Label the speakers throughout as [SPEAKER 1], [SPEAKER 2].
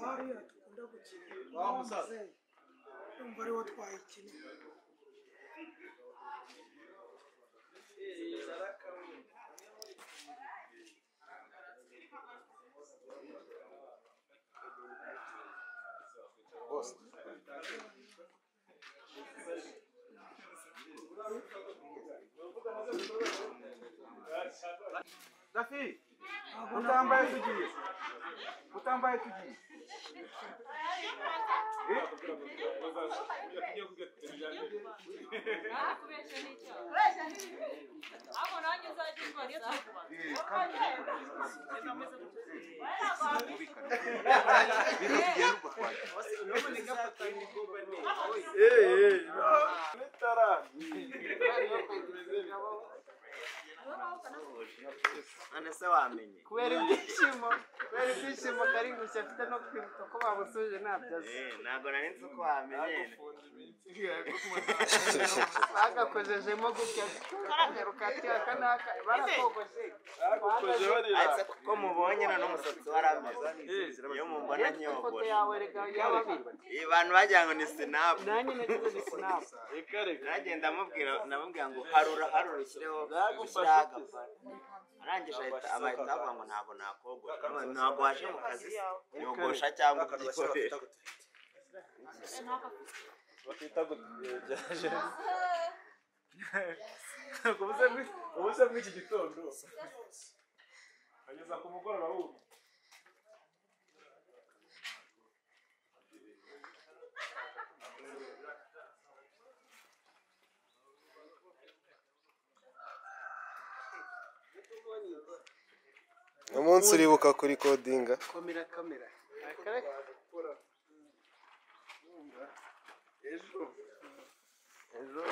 [SPEAKER 1] Hariya dukunda gukina. Wa musaza. Umva ariwo twayikina.
[SPEAKER 2] Boss.
[SPEAKER 3] Dafi, utambaye tugiye. Utambaye tugiye.
[SPEAKER 4] None se wamenye
[SPEAKER 5] kubera ibyishimo Karingushye afite no kwibuka ko bamusuje ntabyo azi.
[SPEAKER 4] Ntabwo nari nzi ko wamenye.
[SPEAKER 5] Bagakozejemo gutya kagaruka ati aka n'aka barakogoshe.
[SPEAKER 4] Ariko ko mubonye none umusatsi warameze iyo mumbona nyogoshe. Abantu bagira ngo ni sinapu.
[SPEAKER 5] Nanjye nagize ni sinapu.
[SPEAKER 4] Nagenda namubwira ngo harura harura ushyireho agapara. Arangije ahita avuga ngo ntabwo nakogosha. Ntabwo waje mu kazi nyogosha cyangwa ubyikoresha.
[SPEAKER 3] Ubuze mw'iki gitondo ageza ku mugoroba wumva.
[SPEAKER 2] Umunsi uribuka kuri kodinga.
[SPEAKER 5] Komera kamera.
[SPEAKER 3] Ejo. Ejo.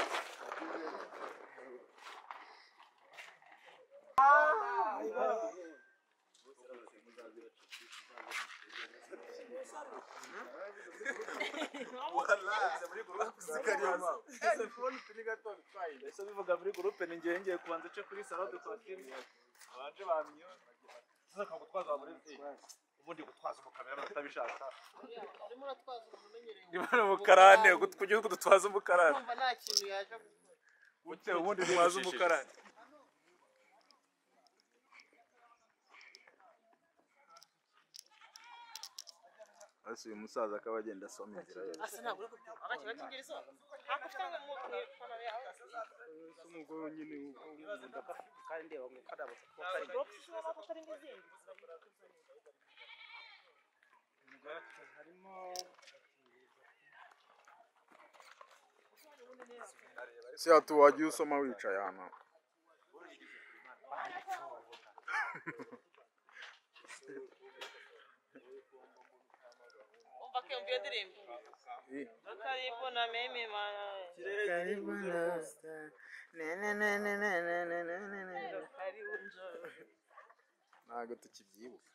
[SPEAKER 3] Ese bivuga muri groupe ni ngiye ngiye kubanza ce kuri salade kwa Kim. Abanje bamyo. Sasa kagutwaza muri ubundi gutwaza umukamera utabishaka.
[SPEAKER 5] Urimo uratwaza umuntu umenyereye.
[SPEAKER 3] Niba umukarane kugira ngo dutwaze umukarane.
[SPEAKER 5] Kumva nta kintu yaje gukora.
[SPEAKER 3] Ute ubundi dutwaza umukarane.
[SPEAKER 6] Ase uyu musaza akaba agenda asoma inzira yose.
[SPEAKER 5] Ase ntabwo uri kubyumva. Agakiba k'ingeri zose. Ntabwo ufite ngo mu yawe.
[SPEAKER 6] Umugore nyine
[SPEAKER 5] kandi ndeba ngo karabutse kuko kari. Box n'amatari n'izindi.
[SPEAKER 3] Harimo
[SPEAKER 6] se atu wagiye usoma wicaye hano.
[SPEAKER 5] Umva ke umva ndirimbo. Karibu na mimi mana.
[SPEAKER 4] Karibu na ne ne ne ne ne ne ne ne ne.
[SPEAKER 5] Karibu njoo.
[SPEAKER 6] Ntago tukibyibuka.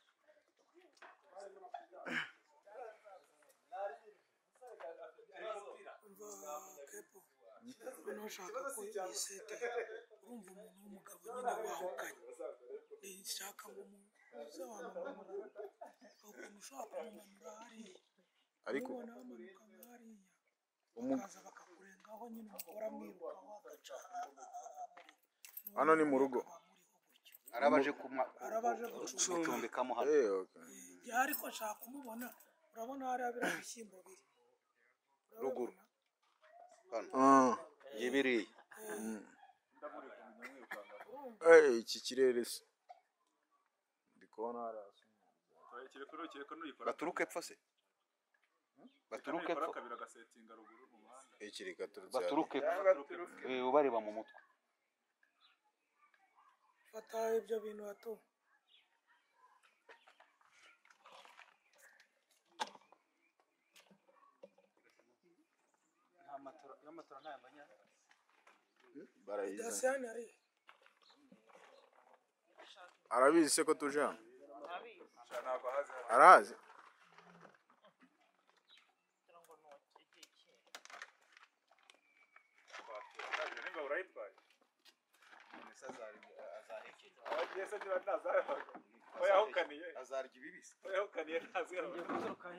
[SPEAKER 1] Nushaka ko yisete urumva umuntu w'umugabo nyine wahukanye nishaka ngo umuze ukuntu ushobora kumumanura hariya
[SPEAKER 6] ariko
[SPEAKER 1] ubona bamanuka hariya bakaza bakakurengaho nyine umugore amwirukaho agaca.
[SPEAKER 6] Hano ni mu rugo
[SPEAKER 7] arabaje gucumbikamo hano.
[SPEAKER 1] Ariko nshaka kumubona urabona hariya biriya bishyimbo biri
[SPEAKER 7] ruguru yibiriye.
[SPEAKER 6] Iki kirere se ndi kubona
[SPEAKER 7] baturuke epfo se baturuke epfo baturuke epfo ubareba mu mutwe.
[SPEAKER 1] Fata ibyo bintu hato.
[SPEAKER 6] Arabizi se ko tuje hano? Arahazi?
[SPEAKER 7] Uzarya ibibisi.
[SPEAKER 3] Yahukaniye ntazi.
[SPEAKER 7] Urazamuka.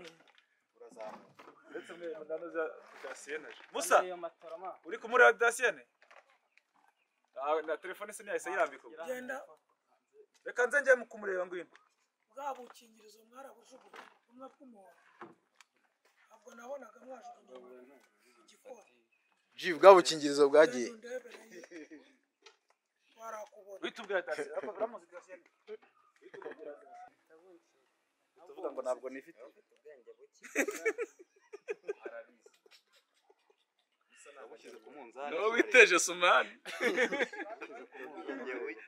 [SPEAKER 3] Ndetse mwe mudano za Dasiyene. Musa. Uri kumureba Dasiyene? Ah, na telefone se ntiyahise yirambika.
[SPEAKER 1] Genda.
[SPEAKER 3] Reka nze njye kumureba ngwino.
[SPEAKER 1] Bwa bukingirizo mwarabujugunye bumwe bw'umuhondo. Ntabwo nabonaga mwajugunye igikoni.
[SPEAKER 6] Ji bwa bukingirizo bwagiye.
[SPEAKER 1] Warakubona.
[SPEAKER 3] Witubwira Dasiyene. Ariko uramuzi Dasiyene. Tuvuga ngo ntabwo nifite.
[SPEAKER 4] Ubwenge buke.
[SPEAKER 7] Arabizi. Nagushyize ku munzani.
[SPEAKER 3] No witeje sumani.
[SPEAKER 4] Ubwenge buke.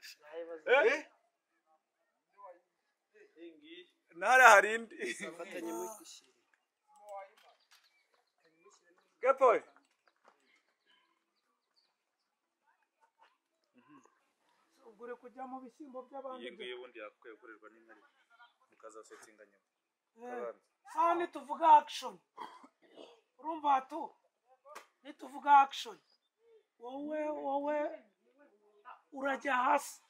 [SPEAKER 3] Eh? Nara harindi.
[SPEAKER 5] Fatanye mwishyire.
[SPEAKER 3] Gapoy.
[SPEAKER 1] Ubwo uri kujya mu bishyimbo by'abandi.
[SPEAKER 3] Iyi ngiyi ubundi yakwiye gukorerwa n'intare. Mukazasetinga nyuma.
[SPEAKER 1] Sawa nituvuga action. Urumva tu? Nituvuga action. Wowe urajya hasi.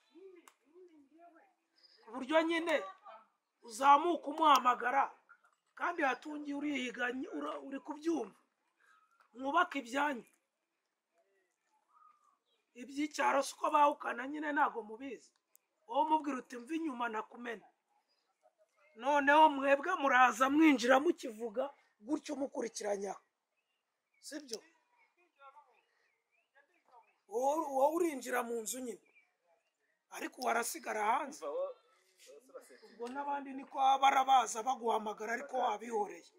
[SPEAKER 1] Ku buryo nyine uzamuka umuhamagara kandi hatungi urihiga uri kubyumva. Mwubaka ibyanyu. Iby'icyaro siko bahukana nyine ntago mubizi. Wowe umubwira uti mva inyuma nakumena. Noneho mwebwe muraza mwinjira mukivuga gutyo mukurikiranya. Sibyo? Wowe urinjira mu nzu nyine. Ariko warasigara hanze. Ubwo n'abandi niko barabaza baguhamagara ariko wabihoreye.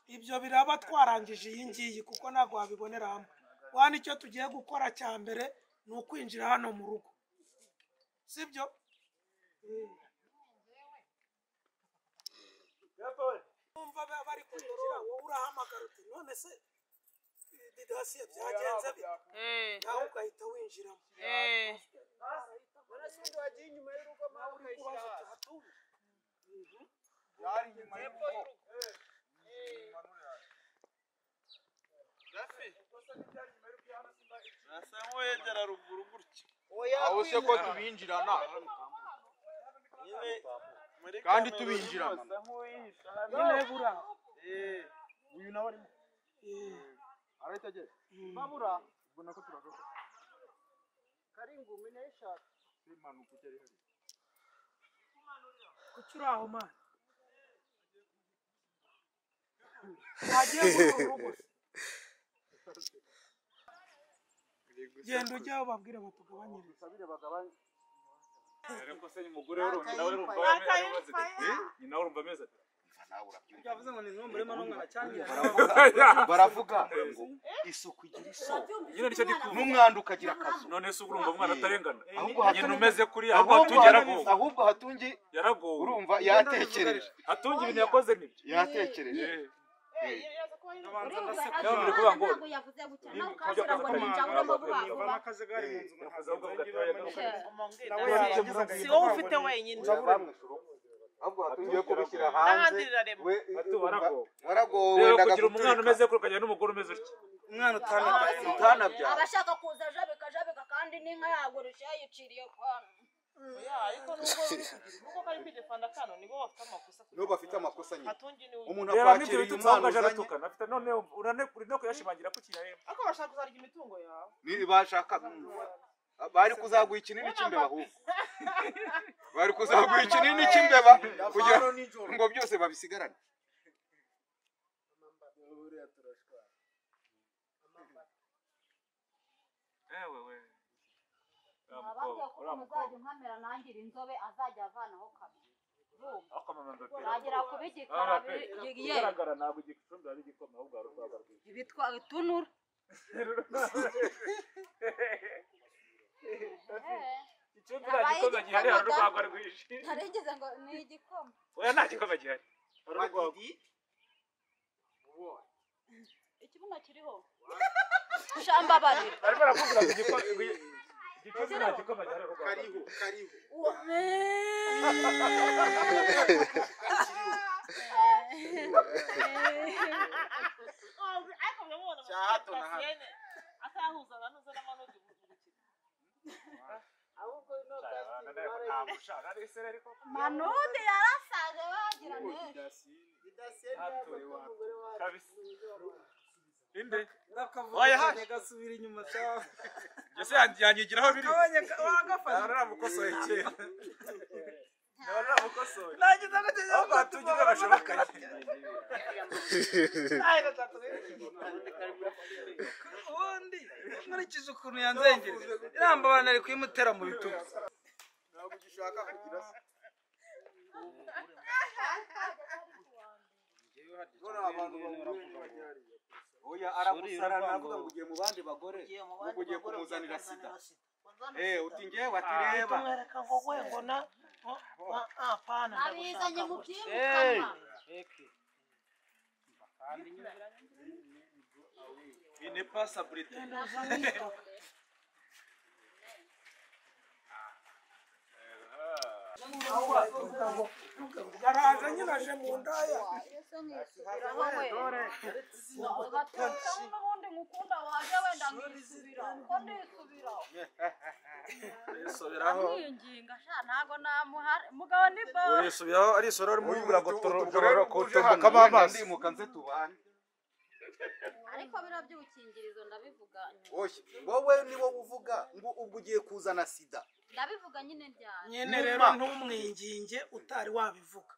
[SPEAKER 1] Ibyo biraba twarangije iyi ngiyi kuko ntago wabibonera hamwe. Wana icyo tugiye gukora cya mbere ni ukwinjira hano mu rugo. Sibyo? Umva bari kwinjira wowe urahamagara uti none se Didasiye byagenze bite? Nawe ugahita winjiramo.
[SPEAKER 5] None se undi wagiye inyuma y'urugo mawe ukayishyira hasi.
[SPEAKER 7] Yari inyuma y'urugo.
[SPEAKER 3] Nasa nk'uwegera ruguru gutya.
[SPEAKER 7] Aho se ko tubinjirana. Kandi tubinjirana.
[SPEAKER 1] Nyine bura.
[SPEAKER 7] Uyu nawe arimo. Arahita agera. Babura. Ubwo nako turagaruka.
[SPEAKER 5] Karingu umenya ishaka.
[SPEAKER 7] Simanuka ugere hariya.
[SPEAKER 1] Kuki uri aho mana? Wagiye muri uru rugo se? Genda ujyaho babwire batugabanyirize.
[SPEAKER 3] Ariko se umugore urumva nawe urumva ameze ate? Nyina urumva ameze ate?
[SPEAKER 5] Yavuze ngo ni ntumurema n'umwana cyane.
[SPEAKER 7] Baravuga ngo isuku igira isoko.
[SPEAKER 3] Nyine nicyo ndikumva.
[SPEAKER 7] N'umwanda ukagira akazu.
[SPEAKER 3] None se urumva umwana atarengana?
[SPEAKER 7] Ahubwo
[SPEAKER 3] Nyina umeze kuri ahubwo Hatungi yaragowe.
[SPEAKER 7] Ahubwo Hatungi
[SPEAKER 3] yaragowe.
[SPEAKER 7] Urumva yatekereje.
[SPEAKER 3] Hatungi ibintu yakoze nibyo.
[SPEAKER 7] Yatekereje.
[SPEAKER 3] Ntabwo
[SPEAKER 8] yavuze gutya nawe ukazira ngo ninjanguremo vuba vuba.
[SPEAKER 9] Si wowe ufite wenyine.
[SPEAKER 7] Ahubwo Hatungi kubishyira hanze. Waragowe
[SPEAKER 3] Rero kugira umwana umeze kuri ukagira n'umugore umeze utya.
[SPEAKER 5] Umwana utanabyaye.
[SPEAKER 8] Abashaka kuza jabika jabika kandi n'inka yagurisha yayiciriye kwano.
[SPEAKER 9] Ariko nubwo nubwo kari kwidefanda kano nibo bafite amakosa.
[SPEAKER 7] Nibo bafite amakosa nyine. Umuntu
[SPEAKER 3] Reba nk'ibyo
[SPEAKER 7] akwakiriye
[SPEAKER 3] bitutsi ahubwo
[SPEAKER 7] umwana
[SPEAKER 3] aje
[SPEAKER 7] uzanye.
[SPEAKER 3] aratukana. Afite none uri no kuyashimangira ko kirahema.
[SPEAKER 9] Ariko bashaka kuzarya imitungo yawe.
[SPEAKER 7] Ni bashaka bari kuzaguha ikinini cy'imbeba ahubwo. Bari kuzaguha ikinini cy'imbeba kugira ngo byose babisigarane.
[SPEAKER 3] Ewe we.
[SPEAKER 8] Ababwiye ko umuntu uzajya unkamera nangira inzobe azajya avanaho kamera. Uragera kuba igikara
[SPEAKER 3] bigaragara ntabwo igicumbi ari igikoma ahubwo ari urwagwa rwiza.
[SPEAKER 8] Bitwa utunura.
[SPEAKER 3] Igicumbi nta gikoma gihari hari urwagwa rwinshi.
[SPEAKER 8] Narigeze ngo ni igikoma.
[SPEAKER 3] Oya nta gikoma gihari. Hari urwagwa.
[SPEAKER 8] Ikibuno kiriho. Shambabarira.
[SPEAKER 3] Arimo arakubwira ngo igikoma igicumbi nta gikoma gihari hari urwagwa.
[SPEAKER 7] Kariho kariho.
[SPEAKER 9] Ariko murabona
[SPEAKER 7] Cya hato na hato.
[SPEAKER 9] Atahuza na nuza n'amanudi mu gukina.
[SPEAKER 5] Ahubwo ino
[SPEAKER 3] Nta
[SPEAKER 8] Manude yarasaje wagira neza.
[SPEAKER 3] Inde
[SPEAKER 5] ndakavuga gasubira inyuma sawa.
[SPEAKER 3] Ese yanyigiraho biri.
[SPEAKER 5] Wagafashe.
[SPEAKER 3] Naramukosoye kera. Naramukosoye.
[SPEAKER 5] Nagize ngo tujye
[SPEAKER 3] aho tugira bashoboka.
[SPEAKER 5] Ubundi nkurikije ukuntu yanzengereje iramba abantu ari kuyimutera mu bitugu.
[SPEAKER 7] Ntabwo ugishaka kugira se. Oya aragusara navuga ngo ugiye mu bandi bagore ngo ugiye kumuzanira sida. Uti ngewe ati reba.
[SPEAKER 1] Tumwereka ngo we ngo na apana.
[SPEAKER 8] Abizanye mu byimukanwa.
[SPEAKER 3] Il n'est pas sabrité.
[SPEAKER 1] Garaza nyine aje mu ndaya.
[SPEAKER 8] N'ubundi ngukunda waje wenda nkisubira. Ko ndisubira.
[SPEAKER 3] Yisubiraho.
[SPEAKER 8] Mwinginga sha ntago namuhara. Mugabo ni bo.
[SPEAKER 3] Urisubiraho arisora ari mu
[SPEAKER 7] gutobokamo amazi. Ndimuka nze tubane.
[SPEAKER 8] Ariko bira by'ubukingirizo ndabivuga.
[SPEAKER 7] Oye, wowe ni wowe uvuga ngo ubwo ugiye kuzana sida.
[SPEAKER 8] Ndabivuga nyine ryari.
[SPEAKER 1] Nyine rero ntumwinginge utari wabivuga.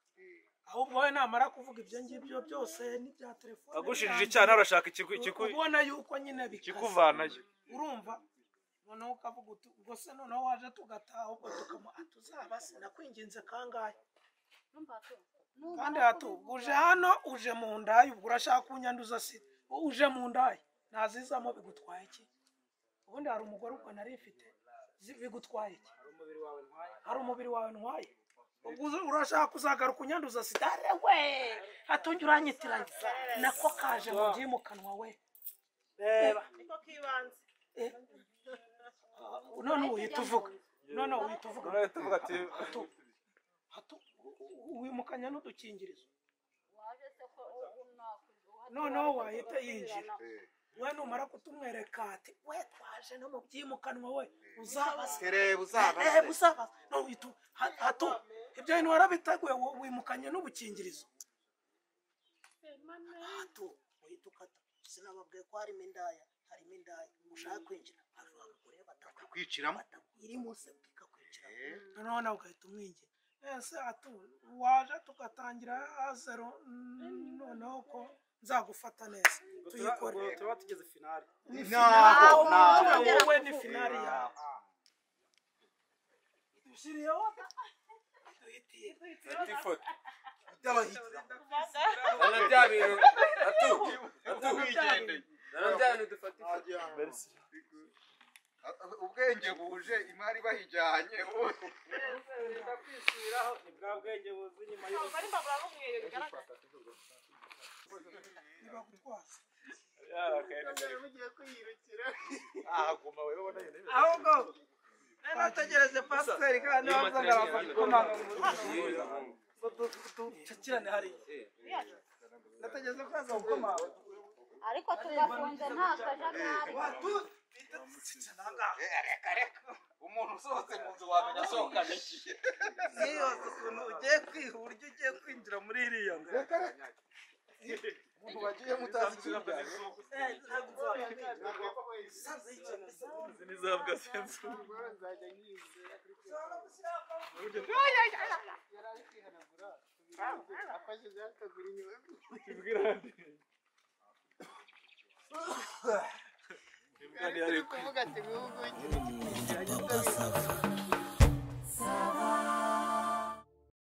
[SPEAKER 1] Ahubwo wowe namara kuvuga ibyo ngibyo byose n'ibya telefone.
[SPEAKER 3] Agushinjije icyaha arashaka ikiku
[SPEAKER 1] ubona yuko nyine bikaze.
[SPEAKER 3] Kikuvanayo.
[SPEAKER 1] Urumva? Noneho ukavuga uti ubwo se noneho waje tugataha ubwo tukamu atuzaba sinakwinginze kangahe. Kandi hato uje hano uje mu ndaya ubwo urashaka kunyanduza sida. Uje mu ndaya nazizamo bigutwaye iki? Ubundi hari umugore ubwo nari mfite bigutwaye iki? Hari umubiri wawe ntwaye. Ubwo urashaka kuzagaruka unyanduza sida we atunge uranyitiranya nako kaje mu byimukanwa we.
[SPEAKER 9] Reba niko kibanze.
[SPEAKER 1] None uhita uvuga. None uhita uvuga.
[SPEAKER 3] Urahita uvuga ati
[SPEAKER 1] hato wimukanya n'udukingirizo. Noneho wahita yinjira. We numara kutumwereka ati we twaje no mu byimukanwa we uzabase.
[SPEAKER 7] Reba uzabase.
[SPEAKER 1] Uzabase. No uhita hato ibyo bintu warabiteguye wimukanye n'ubukingirizo. Hato uhita ukata. Sinababwiye ko harimo indaya, harimo indaya. Ushaka kwinjira abagore
[SPEAKER 7] batakwiciramo.
[SPEAKER 1] Irimo se bikakwiciramo. Noneho nawe ugahita umwingira. Ese atu waje tugatangira a zero noneho ko nzagufata neza tuyikore.
[SPEAKER 5] Tuba tugeze finale.
[SPEAKER 7] Naho
[SPEAKER 1] wowe ni finale yawe. Dushiriyeho duhitiye.
[SPEAKER 7] Ifoto. Itabahitira.
[SPEAKER 10] Nana bya bintu atu wigendeye. Nana bya bintu dufata ifoto.
[SPEAKER 3] Merci.
[SPEAKER 7] Ubwenge buje imari bahijyanye.
[SPEAKER 5] Kwisubiraho ni bwa bwenge buzi nyuma y'ubu.
[SPEAKER 9] Bari mbabura bumwere bigaragara.
[SPEAKER 1] Nibagutwaza.
[SPEAKER 5] Mugiye kwiyirukira.
[SPEAKER 3] Ahaguma wewe ubona yene.
[SPEAKER 5] Ahubwo nategereje pasiteri kandi baza ngarakomanga ngo ducakirane hariya. Nategereje ko aza gukomanga.
[SPEAKER 8] Ariko tugafunze nta kajagari.
[SPEAKER 7] Reka reka. Umuntu usohotse mu nzu wamenya asohokana iki?
[SPEAKER 5] Nibaza ukuntu ugiye kwiha uburyo ugiye kwinjira muri iriya nzu.
[SPEAKER 7] Reka reka. Umuntu wagiye mutazi ikintu.
[SPEAKER 3] Nizabwa senzu.
[SPEAKER 5] Kuvuga ati bihugu iki?